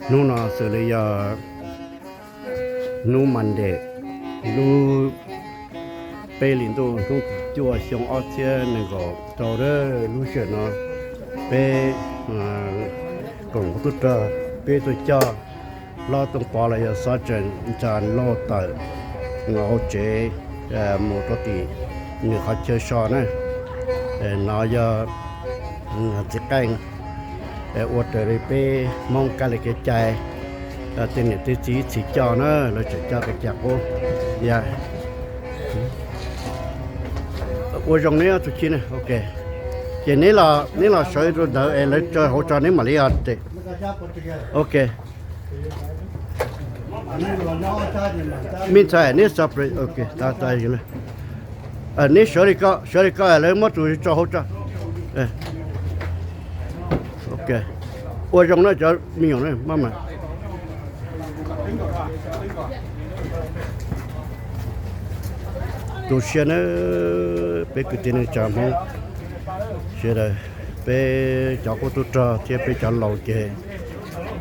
Hnub no xws li yog hnub Monday, lub peb hlis ntuj hnub cuaj xyoo ob txhiab nees nkaum rau. Lub sij hawm no peb koom tub rog peb tuaj coj hlob Tooj Pov los yog Xov Tsees Ntsa Lauj tawm hauv tsev mus rau tim nws qhov chaw so na. No yog txiv qeej ua raws li peb Hmoob kab li kev cai, tej niam tej txiv ib txhis coj na, lawv tseem coj kev cai qub. Ua zoo neb ob tug chij ne, ok. Ces neb los sawv rau ntawd es lawv tso hauv tso neb mam li os. Ok. Meantime neb so, ok, neb sawv li ko, sawv li ko lawv muab tus tso hauv tso. Ok. Ua zoo na cov me nyuam na, maj mam tu siab na. Peb kwv tij neej tsa Hmoob sawv daws, peb cov qub tub rog thiab peb cov laus ces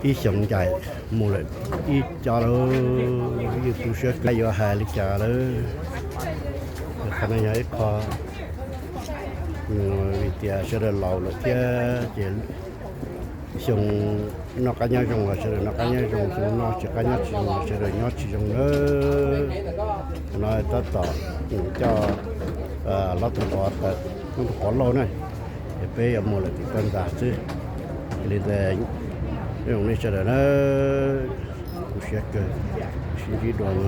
ib xyoos ncaim mus lawm ib co lawm, yeej tu siab kawg yuav hais li cas lawm. Qhov no yog ib qho vim tias sawv daws laus lawm thiab ces xyoo noj qab nyob zoo los sawv daws noj qab nyob zoo, xyoo noj tsis qab nyob tsis zoo los sawv daws nyob tsis zoo nawb. No tab tom coj hlob Tooj Pov tawm, Tooj Pov Lauj na, es peb yuav mus lawm tim toj ntxas xwb. Li ntawd, zoo nej sawv daws na, tu siab kawg, sib ntsib dua no.